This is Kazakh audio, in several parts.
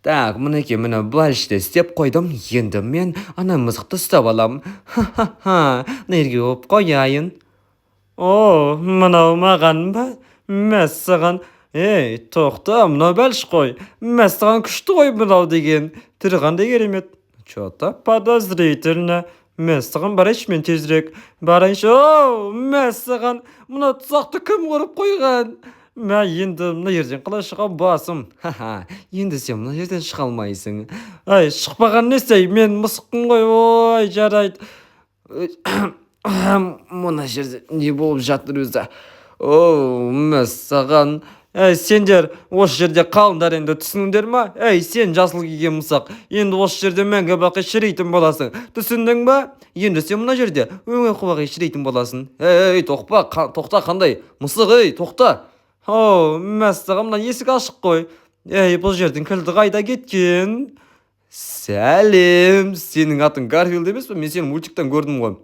Так, мінекей, міне, бәлішті істеп қойдым. Енді мен ана мысықты ұстап аламын. Ха-ха-ха, мына жерге қойып қояйын. О, мынау маған ба? Мәссаған. Ей, тоқта, мынау бәліш қой. Мәссаған, күшті ғой мынау деген. Түрі қандай керемет. Че-то подозрительно. Мәссаған, барайыншы мен тезірек. Барайыншы. Оу, мәссаған, мына тұзақты кім құрып қойған? Мә, енді мына жерден қалай шығам басым? Ха-ха, енді сен мына жерден шыға алмайсың. Ай, шықпаған несі, мен мысықпын ғой, ой, жарайды. Мына жерде не болып жатыр өзі? Оу, мәссаған. Әй, сендер осы жерде қалыңдар енді, түсіндіңдер ма? Әй, сен, жасыл киген мысық, енді осы жерде мәңгі бақи шірейтін боласың. Түсіндің ба? Енді сен мына жерде өмір бақи шірейтін боласың. Ей, тоқта, тоқта, қандай мысық, ей, тоқта. Оу, мәссаған, мына есік ашық қой. Ей, бұл жердің кілті қайда кеткен? Сәлем, сенің атың Гарфилд емес пе? Мен сені мультиктен көрдім ғой.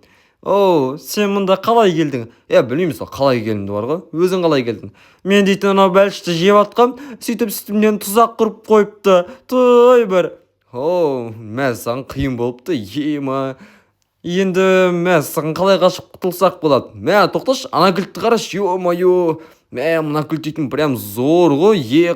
Оу, сен мұнда қалай келдің? Е, білмеймін, сол қалай келдім бар ғой. Өзің қалай келдің? Мен дейтін анау бәлішті жеп жатқам, сөйтіп үстімнен тұзақ құрып қойыпты. Той бір. Оу, мәссаған, қиын болыпты, ема. Енді, мәссаған, қалай қашып құтылсақ болады? Мә, тоқташы, ана кілтті қарашы, ё-моё. Мә, мына кілт дейтін прям зор ғой, е.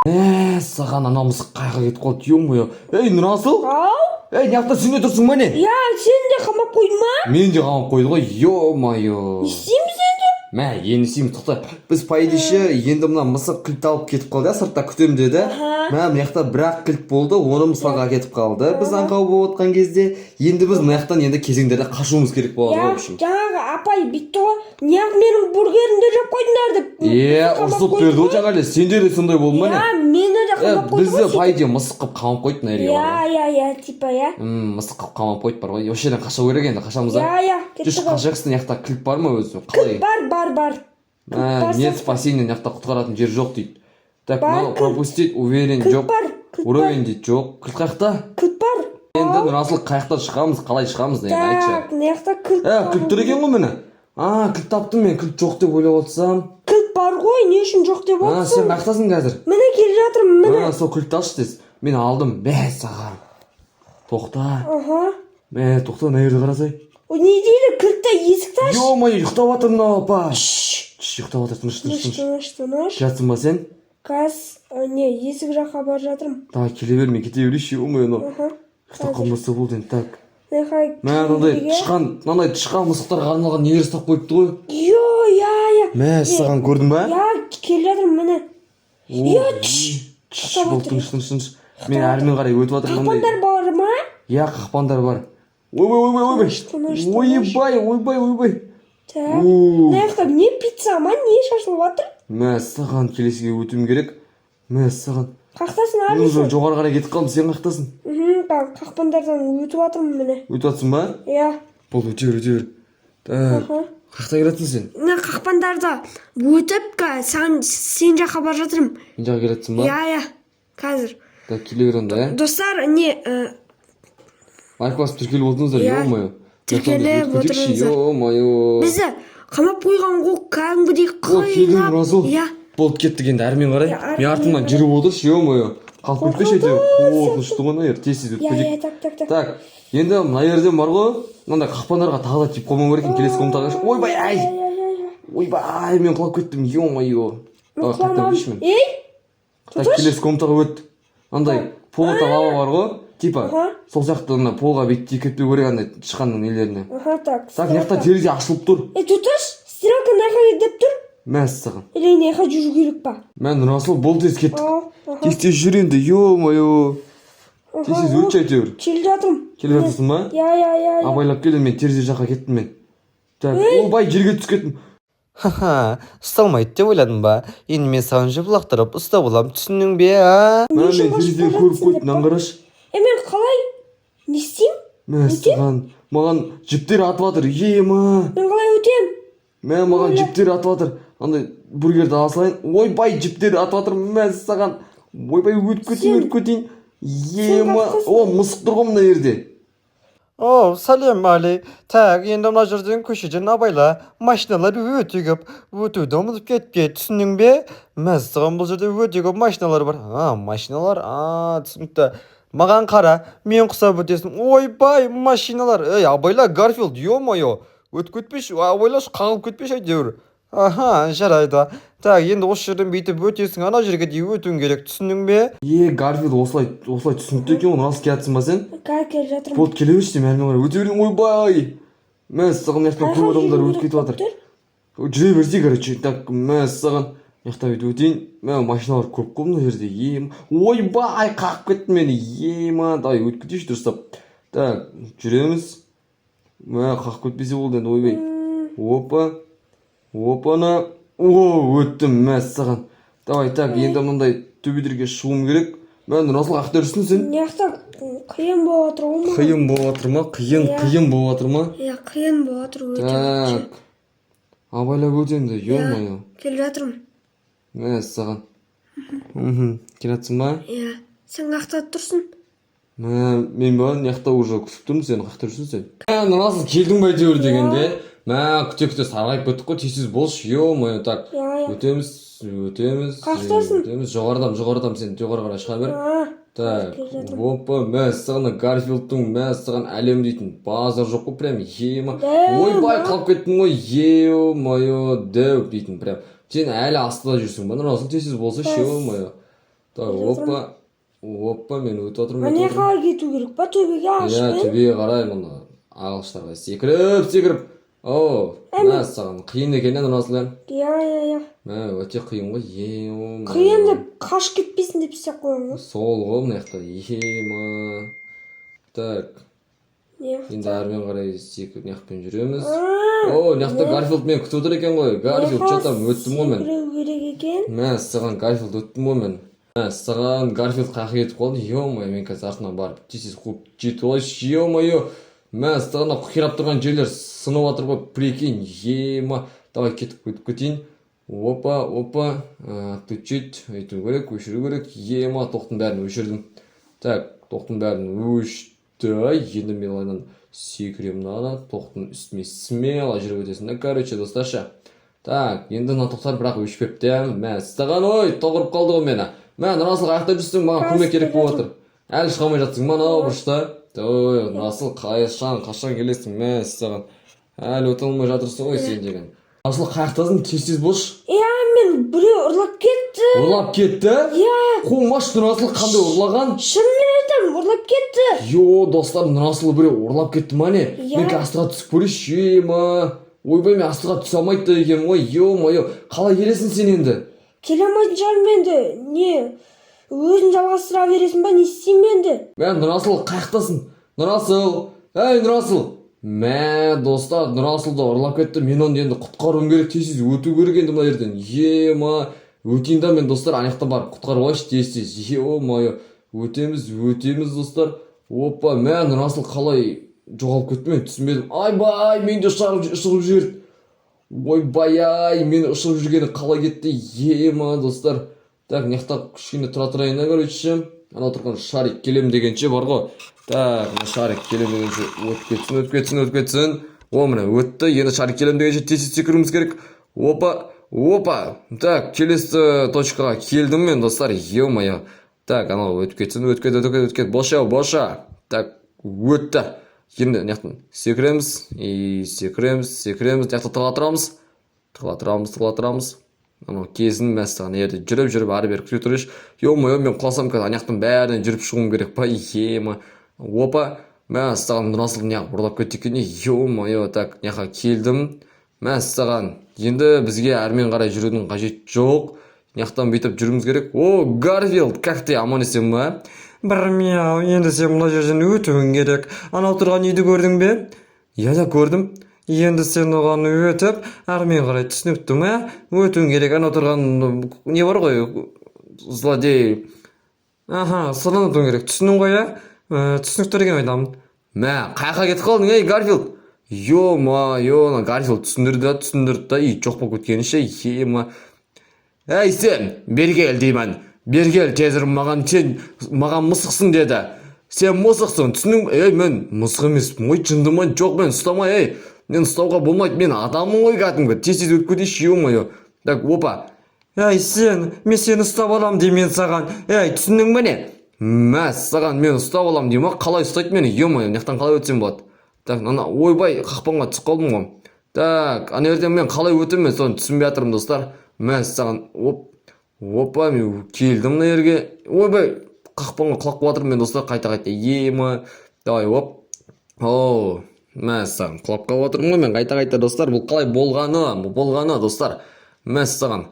Мә, саған, ана мысық қаяққа кетіп қалды, ё-моё. Ей, Нұрасыл! Ау. Ей, мына жақта сен де тұрсың ба, не? Иә, сені де қамап қойды ма? Мені де қамап қойды ғой, ё-моё. Не істейміз енді? Мә, енді не істейміз, тоқта. Біз, по идее ше, енді мына мысық кілт алып кетіп қалды, иә, сыртта күтемін деді. Мә, мына жақта бір-ақ кілт болды, оны мысалға кетіп қалды. Біз аңқау болып отқан кезде, енді біз мына жақтан енді кезеңдерде қашуымыз керек болады ғой, в общем. Жаңағы апай бүйтті ғой, неғып менің бургерімді жеп қойдыңдар деп. Е, қамап ұрсып қойды. Берді ғой жаңа әлі. Сенде де сондай болды ма, не? Иә, мені де Е, қамап қойды бізді ғой. по идее мысық қылып қамап қойды мына жерге Иә. бар ғой. Иә, типа, иә. Мысық қылып қамап қойды бар ғой. Осы жерден қашу керек енді, қашамыз Иә. а? Иә. Жүрші, Кеттік ғой. қашайықшы. Мына жақта кілт бар ма өзі? Қалай? Бар, бар, бар. Ә, Бар нет сияқты. спасения, мына жақта құтқаратын жер жоқ дейді. Так, Бар, мынау кілт. пропустить уверен Кілт жоқ. бар, кілт бар. Уровень дейді, жоқ. Кілт қаяқта? Кілт бар. Енді, Нұрасыл, қаяқтан шығамыз, қалай шығамыз енді, айтшы. Так, мына жақта кілт. Ә, кілт тұр екен ғой, міне. А, кілт таптым мен, кілт жоқ деп ойлап отырсам. Кілт бар ғой, не үшін жоқ деп А, сен отырсың? қаяқтасың қазір? Міне, келе жатырмын, міне. А, сол кілтті алшы тез. Мен алдым. Мә, саған. Тоқта. Аха. Мә, тоқта, мына жерді қарасай. О, не дейді? Кілтті, есікті аш. Ё-моё, ұйықтап жатыр мынау апа. Шш, ұйықтап жатыр, тыныш, тыныш, Тыныш. Тыныш. Тыныш, тыныш. Жатсың ба сен? Қазір не, есік жаққа бара жатырмын. Давай, келе бер, мен кете берейінші, ё-моё, мынау. Ұйықтап қалмаса болды енді, так. Мына жаққа Мә, мынандай киюге. тышқан, мынандай тышқан мысықтарға арналған нелер ұстап қойыпты ғой. Йо, иә, иә. Мә, саған, көрдің ба? Иә, келе жатырмын, міне. Иә, Тш, Ұйықтап болды, жатыр. тыныш, тыныш, тыныш. Мен әрмен қарай өтіп жатырмын мынандай. Қақпандар бар ма? Иә, қақпандар бар. Ойбай, ойбай, ойбай. Тыныш, тыныш, тыныш. Ойбай, ойбай, ойбай. Так. У. Мына жақта не, пицца ма, не шашылып жатыр? Мә, саған, келесіге өтуім керек. Мә, саған. Қақтасың, Мен уже армысың? Жоғары қарай кетіп қалдым, сен қаяқтасың? Мхм, қақпандардан өтіп жатырмын, міне. Өтіп жатсың ба? Иә. Болды, өте бер, өте бер. Так, қаяқта келе жатсың сен? Мына қақпандарды өтіп, саған, сен жаққа бара жатырмын. Мен жаққа келе жатсың ба? Иә, қазір. Так, келе бер онда, иә. Достар, не Лайк басып, тіркеліп отырыңыздар, Иә, ё-моё. Тіркеліп отырыңыздар. Ё-моё. Бізді қамап қойған ғой кәдімгідей. О, келдің, Қинап. Расул. Иә. Болды, кеттік енді әрмен қарай. Иә, Мен әрмен артымнан қарай. жүріп отыршы, ё-моё. Қалып кетпеші әйтеуір. Қорқынышты ғой мына жер. Тез тез өтіп Иә. кетейік. Иә, так, так, так. Так, енді мына жерден бар ғой, мынандай қақпандарға тағы да тиіп қалмау керек екен. Келесі комнатаға. Ойбай, ай! Иә, иә, иә. Ойбай, мен құлап кеттім, ё-моё. Давай, қайтадан Құламадым. өтейінші мен. Ей. Так, келесі комнатаға өт. Андай полда лава бар ғой, типа сол сияқты ана полға бүйтіп тиіп кетпеу керек андай тышқанның нелеріне. Аха, так. Так, мына жақта терезе ашылып тұр. Ей, тұташ, стрелка мына жаққа деп тұр. Мәссаған. Или мына жаққа жүру керек па? Мә, Нұрасыл, бол, тез кеттік. Аха. Тез тез жүр енді, ё-моё. Тез тез өтші әйтеуір. Келе жатырмын. Келе жатырсың ба? Иә. Абайлап кел, мен терезе жаққа кеттім мен. Так, ойбай, жерге түсіп кеттім. Ха-ха, ұсталмайды деп ойладың ба? Енді мен саған жіп лақтырып ұстап аламын, түсіндің бе, а? Мә, Үшін мен қашып терезеден бара көріп жатсың қойдым, деп мынаны па? қарашы. Е, мен қалай не істеймін? Мәссаған, маған жіптер атып жатыр, ема. Мен қалай өтемін? Мә, маған жіптер атып жатыр. Андай бургерді ала салайын. Ойбай, жіптер атып жатыр, мәссаған. Ойбай, өтіп кетейін, өтіп кетейін. Ема, қаяқтасың? о, мысық тұр ғой мына жерде. О, сәлем, Али. Так, енді мына жерден, көшеден абайла. Машиналар өте көп. Өтуді ұмытып кетпе, түсіндің бе? Мәссаған, бұл жерде өте көп машиналар бар. А, машиналар, а, түсінікті. Маған қара, мен құсап өтесің. Ойбай, машиналар. Ей, абайла, Гарфилд, ё-моё. Өтіп кетпеші, абайлашы, қағылып кетпеші әйтеуір. Аха, жарайды. Так, енді осы жерден бүйтіп өтесің, ана жерге дейін өтуің керек, түсіндің бе? Е, Гарфилд, осылай осылай түсінікті екен ғой. Нұрасыл, келатсың ба сен? Қазір келе жатырмын. Болды, келе берші. Мен әрмен қарай өте берейін. Ойбай, мәссаған, мына жақтан көп адамдар өтіп кетіп жатыр. Жүре берсе, короче. Так, мәссаған, мына жақта бүйтіп өтейін. Мә, машиналар көп қой мына жерде. Ем, ойбай, қағып кетті мені. Ема, давай, өтіп кетейінші дұрыстап. Так, жүреміз. Мә, қағып кетпесе болды енді. Ойбай, опа, опана, о, өттім, мәссаған. Давай, так, енді мындай төбелерге шығуым керек. Мә, Нұрасыл, қаяқта жүрсің сен? Мына жақта қиын болып жатыр ғой маған. Қиын болып жатыр ма? Қиын? Иә. Қиын болып жатыр ма? Иә, қиын болып жатыр өте. Так, абайлап өт енді, ё-моё. Келе жатырмын. Мәссаған, келе жатсың ба? Иә, сен қаяқта тұрсың? Мә, мен ба? Мына жақта уже күтіп тұрмын сені. Қаяқта жүрсің сен? Мә, Нұрасыл, келдің ба әйтеуір дегенде? Мә, күте күте сарғайып кеттік қой. Тез тез болшы, ё-моё. Так. Иә. Өтеміз, өтеміз. Қаяқтасың? Өтеміз. Жоғарыдамын, жоғарыдамын. Сен жоғары қарай шыға бер. А. Так. Келе жатырмын. Опа, мәссаған, Гарфилдтың, мәссаған, әлем дейтін базар жоқ қой прям, ема. Дәу, Ойбай, ма? қалып кеттім ғой, ё-моё, дәу дейтін прям. Сен әлі астыда жүрсің ба, Нұрасыл? Тез тез болсайшы, ё-моё. Так, Келе жатырмын. опа, опа, мен өтіп жатырмын, Ана өтіп жатырмын. жаққа кету керек па, төбеге? Иә. Ағашпен? Төбеге қарай, мына ағаштарға секіріп секіріп. О, мәссаған, қиын екен, иә, Нұрасыл, иә? Иә. Мә, өте қиын ғой, ё. Қиын деп, қашып кетпесін деп істеп қойған ғой. Сол ғой, мына жақта, ема. Так. Иә. Енді әрмен қарай секіріп, мына жақпен жүреміз. О, мына жақта Гарфилд мені күтіп отыр екен ғой. Гарфилд, че там, өттім ғой мен. Секіру керек екен. Мәссаған, Гарфилд, өттім ғой мен. Мәссаған, Гарфилд қаяққа кетіп қалды? Ё-моё, мен қазір артынан барып тез тез қуып жетіп алайыншы, ё-моё. Мәссаған, мына қирап тұрған жерлер сынып жатыр ғой, прикинь, ема. Давай, кетіп, өтіп кетейін. Опа, опа, отключить ету керек, өшіру керек. Ема, тоқтың бәрін өшірдім. Так, тоқтың бәрін өшті. Енді мен мынадан секіремін, ана тоқтың үстіме смело жүріп өтесің да, короче, достарша. Так, енді мына тоқтар бірақ өшпепті. Мәссаған, ой, тоқ ұрып қалды ғой мені. Мә, Нұрасыл, қаяқта жүрсің? Маған көмек керек болып жатыр. Әлі шыға алмай жатсың ба анау бұрышта? Ой, Нұрасыл, қашан, қашан келесің? Мәссаған, әлі өте алмай жатырсың ғой сен деген. Нұрасыл, қаяқтасың? Тез тез болшы. Иә, мен біреу ұрлап кетті. Ұрлап кетті? Иә. Қумаш, Нұрасыл, қандай ұрлаған? Шынымен айтамын, ұрлап кетті. Йо, достар, Нұрасыл біреу ұрлап кетті ма, не? Иә. Мен қазір астыға түсіп көрейінші, ема. Ойбай, мен астыға түсе алмайды да екенмін ғой, ё-моё. Қалай келесің сен енді? Келе алмайтын шығармын енді. Не, өзің жалғастыра бересің ба, не істеймін енді? Мә, Нұрасыл, қаяқтасың? Нұрасыл, ей, Нұрасыл. Мә, достар, Нұрасылды ұрлап кетті. Мен оны енді құтқаруым керек, тез тез өту керек енді мына жерден. Ема, өтейін да мен, достар, ана жақтан барып құтқарып алайыншы тез тез. Ё-моё, өтеміз, өтеміз, достар. Опа, мә, Нұрасыл қалай жоғалып кетті, мен түсінбедім. Айбай, мені де ұшырып жіберді. Ойбай ай, мені ұшырып жүргені қалай кетті, ема, достар. Так, мына жақта кішкене тұра тұрайын да, короче. Анау тұрған шарик келем дегенше бар ғой. Так, мына шарик келем дегенше өтіп кетсін, өтіп кетсін, өтіп кетсін. О, міне, өтті. Енді шарик келем дегенше тез тез секіруіміз керек. Опа, опа. Так, келесі точкаға келдім мен, достар, ё-моё. Так, анау өтіп кетсін, өтіп кет, өтіп кет, өтіп кет. Боша, боша. Так, өтті. Енді мына жақтан секіреміз и секіреміз, секіреміз. Мына жақта тыға тұрамыз, тыға тұрамыз, тыға тұрамыз. Анау кезін, мәссаған, ана жерде жүріп жүріп ары бері күте тұрайыншы. Ё-моё, мен құласам, қазір ана жақтан бәрінен жүріп шығуым керек па, ема. Опа, мәссаған, Нұрасыл неғып ұрлап кетті екен, ё-моё. Так, мына жаққа келдім. Мәссаған, енді бізге әрмен қарай жүрудің қажеті жоқ, мына жақтан бүйтіп жүруіміз керек. О, Гарфилд, как ты, аман есен ба? Бір мяу, енді сен мына жерден өтуің керек. Анау тұрған үйді көрдің бе? Иә, көрдім. Енді сен оған өтіп, әрмен қарай, түсінікті ме? Өтуің керек. Анау тұрған не бар ғой, злодей. Аха, содан өтуің керек. Түсіндің ғой, иә? Түсінікті деген ойдамын. Мә, қаяққа кетіп қалдың, ей, Гарфилд? Ё-моё, ана Гарфилд түсіндірді да, түсіндірді да, и жоқ болып кеткені ше, ема. Ей, сен, бері кел деймін. Бері кел тезір маған, сен маған мысықсың деді. Сен мысықсың, түсіндің бе? Ей, мен мысық емеспін ғой, жынды ма? Жоқ, мен ұстама, ей, мен ұстауға болмайды, мен адаммын ғой кәдімгі. Тез тез өтіп кетейінші, ё-моё. Так, опа. Әй, сен, мен сені ұстап алам деймін мен саған. Әй, түсіндің бе, не? Мәссаған, мен ұстап аламын деймін ма? Қалай ұстайды мені, ё-моё? Мына жақтан қалай өтсем болады? Так, ана, ойбай, қақпанға түсіп қалдым ғой. Так, ана жерден мен қалай өтемін, мен соны түсінбей жатырмын, достар. Мәссаған, оп, опа, мен келдім мына жерге. Ойбай, қақпанға құлап қалып жатырмын мен, достар, қайта қайта ема. Давай, оп. Оу, мәссаған, құлап қалып жатырмын ғой мен қайта қайта, достар. Бұл қалай болғаны, бұл болғаны, достар? Мәссаған.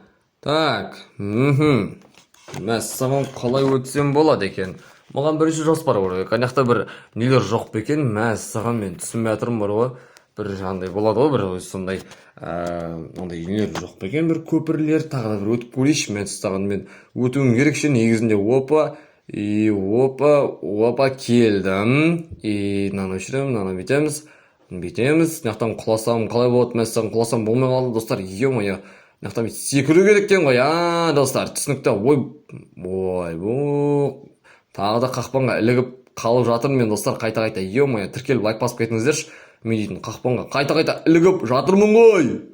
Так, мәссаған, қалай өтсем болады екен? Маған бірінші жоспар керек. Ана жақта бір нелер жоқ па екен? Мәссаған, мен түсінбей жатырмын бар ғой. Бір андай болады ғой, бір сондай ондай нелер жоқ па екен, бір көпірлер? Тағы да бір өтіп көрейінші. Мәссаған, мен өтуім керек ше негізінде. Опа и опа, опа, келдім. И мынаны өшіремін, мынаны бүйтеміз, бүйтеміз. Мына жақтан құласам қалай болады? Мәссаған, құласам болмай қалды, достар, ё-моё. Мына жақтан бүйтіп секіру керек екен ғой. А, достар, түсінікті. Ой, ойбу, тағы да қақпанға ілігіп қалып жатырмын мен, достар, қайта қайта, ё-моё. Тіркеліп, лайк басып кетіңіздерші. Мен дейтін қақпанға қайта қайта ілігіп жатырмын ғой.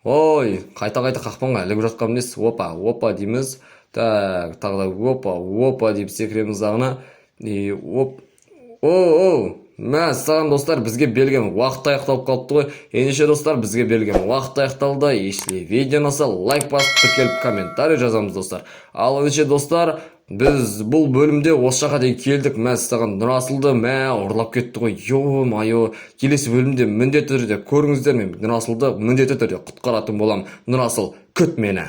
Ой, қайта қайта қақпанға ілігіп жатқаным несі? Опа, опа дейміз. Так, тағы да опа, опа деп секіреміз дағыны. И оп, о, о, мәссаған, достар, бізге берілген уақыт аяқталып қалыпты ғой. Ендеше, достар, бізге берілген уақыт аяқталды. Если видео ұнаса, лайк басып, тіркеліп, комментарий жазамыз, достар. Ал ендеше, достар, біз бұл бөлімде осы жаққа дейін келдік. Мәссаған, Нұрасылды, мә, ұрлап кетті ғой, ё-моё. Келесі бөлімде міндетті түрде көріңіздер, мен Нұрасылды міндетті түрде құтқаратын боламын. Нұрасыл, күт мені.